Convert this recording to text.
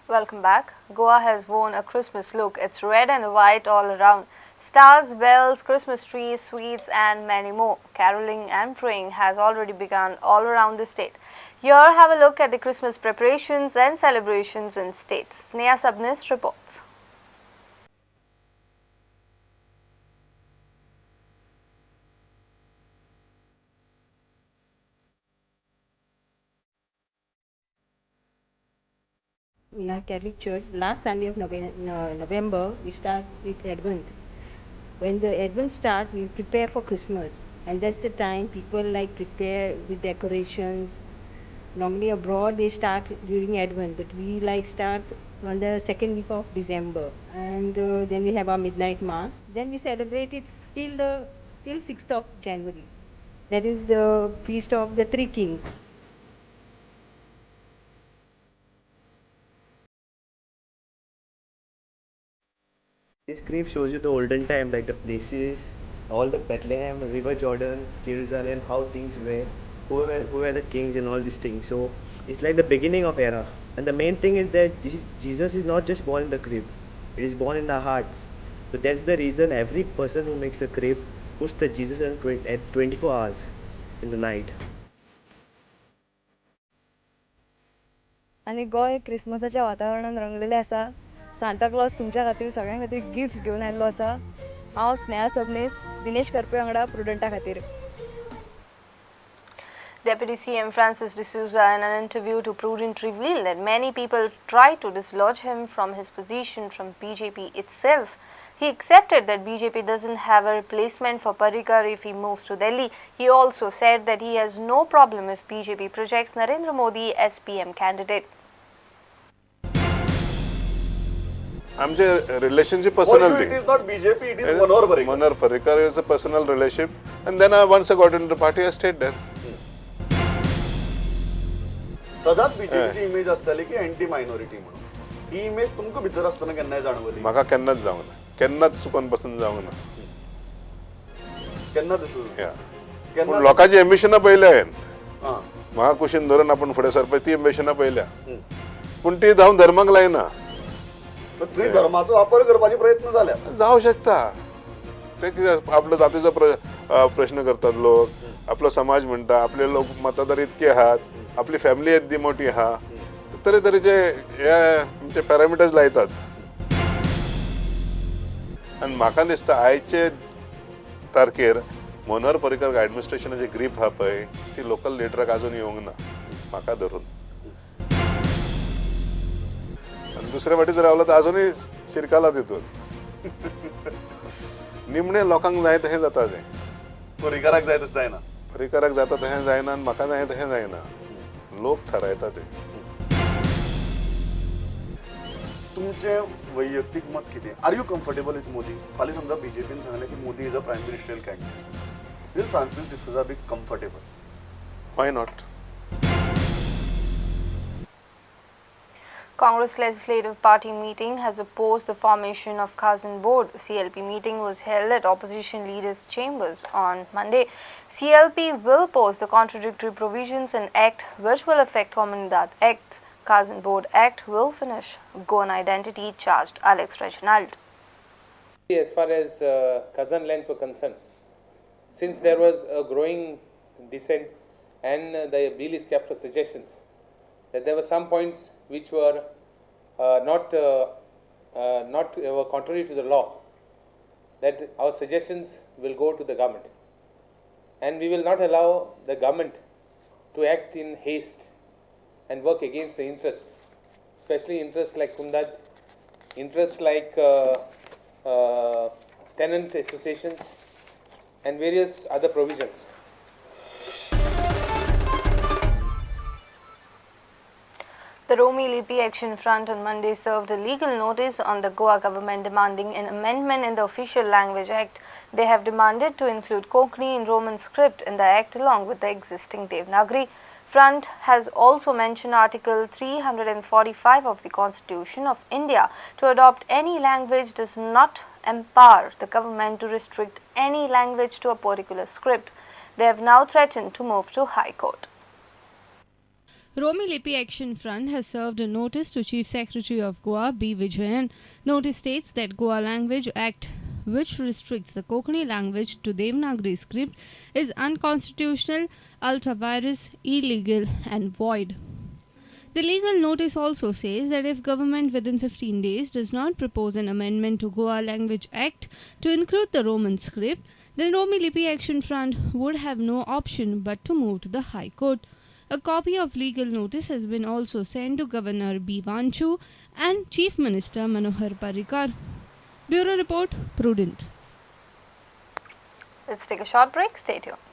Welcome back. Goa has worn a Christmas look. It's red and white all around. Stars, bells, Christmas trees, sweets and many more. Caroling and praying has already begun all around the state. Here, have a look at the Christmas preparations and celebrations in states. Sneha Sabnis reports. In our Catholic Church, last Sunday of November, we start with Advent. When the Advent starts, we prepare for Christmas, and that's the time people like prepare with decorations. Normally abroad they start during Advent, but we like start on the second week of December, and then we have our midnight mass. Then we celebrate it till 6th of January. That is the feast of the Three Kings. This crib shows you the olden time, like the places, all the Bethlehem, River Jordan, Jerusalem, how things were, who were the kings and all these things. So it's like the beginning of era. And the main thing is that Jesus is not just born in the crib, it is born in our hearts. So that's the reason every person who makes a crib puts the Jesus at 24 hours in the night. आनी गोंय क्रिसमसाच्या वातावरणान रंगलेलें आसा. Santa Claus तुमच्या खातीर सगळ्यां खातीर gifts घेवन आयिल्लो आसा. हांव स्नेहा सबनीस, दिनेश कर्पे वांगडा प्रुडंटा खातीर. Deputy CM Francis D'Souza in an interview to Prudent revealed that many people tried to dislodge him from his position from BJP itself. He accepted that BJP doesn't have a replacement for Parrikar if he moves to Delhi. He also said that he has no problem if BJP projects Narendra Modi as PM candidate. आमचे relationship personal For you, thing. It is not BJP, it is Manohar Parrikar. Manohar Parrikar is a personal relationship, and then once I got into the party, I stayed there. सदांच बीजेपीची image आसताली की anti minority म्हणून. ही image तुमकां भितर आसतना केन्नाय जाणवली? म्हाका केन्नाच जावंक ना, केन्नाच चुकोन पसून जावंक ना. केन्ना दिसलें? पूण लोकांची एम्बिशनां पळयल्या हांवें. म्हाका कुशीन धरून आपूण फुडें सरपाची ती एम्बिशनां पळयल्या, पूण ती जावन धर्माक लायना. थंय धर्माचो वापर करपाचे प्रयत्न जाल्या. जावं शकता. ते कितें आपलो जातीचो प्रश्न करतात लोक, आपलो समाज म्हणटा, आपले लोक मतदार इतके आहात, आपली फॅमिली येद्दी मोठी आहा, तरेतरेचे हे आमचे पॅरामिटर्स लायतात. आनी म्हाका दिसता आयचे तारखेर मनोहर पर्रीकर एडमिनिस्ट्रेशनाची ग्रीप आहा पळय ती लोकल लिडराक अजून येवंक ना, म्हाका धरून. आनी दुसरे वाटेन रावलो तर अजुनूय शिरकाला तितून. निमणे लोकांक जाय तशें जाता तें. पर्रीकराक जाय तशें जायना. पर्रीकराक जाता तशें जायना आनी म्हाका जाय तशें जायना, लोक थारायता ते. तुमचें वैयक्तीक मत कितें? Are you comfortable with Modi? फाल्यां समजा बीजेपीन सांगलें की Modi is a prime ministerial candidate, will Francis D'Souza be comfortable? Why not? Congress Legislative Party meeting has opposed the formation of Khazan Board. CLP meeting was held at opposition leaders' chambers on Monday. CLP will oppose the contradictory provisions in Act which will affect Comunidade Act. Khazan Board Act will finish Goan identity, charged Alex Reginald. As far as Khazan lands were concerned, since there was a growing dissent and the bill is kept for suggestions, that there were some points which were were contrary to the law, that our suggestions will go to the government, and we will not allow the government to act in haste and work against the interests, especially interests like Kundad, interests like tenant associations and various other provisions. The Romi Lipi Action Front on Monday served a legal notice on the Goa government demanding an amendment in the Official Language Act. They have demanded to include Konkani in Roman script in the Act along with the existing Devanagari. Front has also mentioned Article 345 of the Constitution of India to adopt any language does not empower the government to restrict any language to a particular script. They have now threatened to move to High Court. Romi Lipi Action Front has served a notice to Chief Secretary of Goa B. Vijayan. Notice states that Goa Language Act, which restricts the Kokani language to Devanagari script, is unconstitutional, ultra vires, illegal, and void. The legal notice also says that if government within 15 days does not propose an amendment to Goa Language Act to include the Roman script, then Romi Lipi Action Front would have no option but to move to the High Court. A copy of legal notice has been also sent to Governor B. Wanchoo and Chief Minister Manohar Parrikar. Bureau Report, Prudent. Let's take a short break. Stay tuned.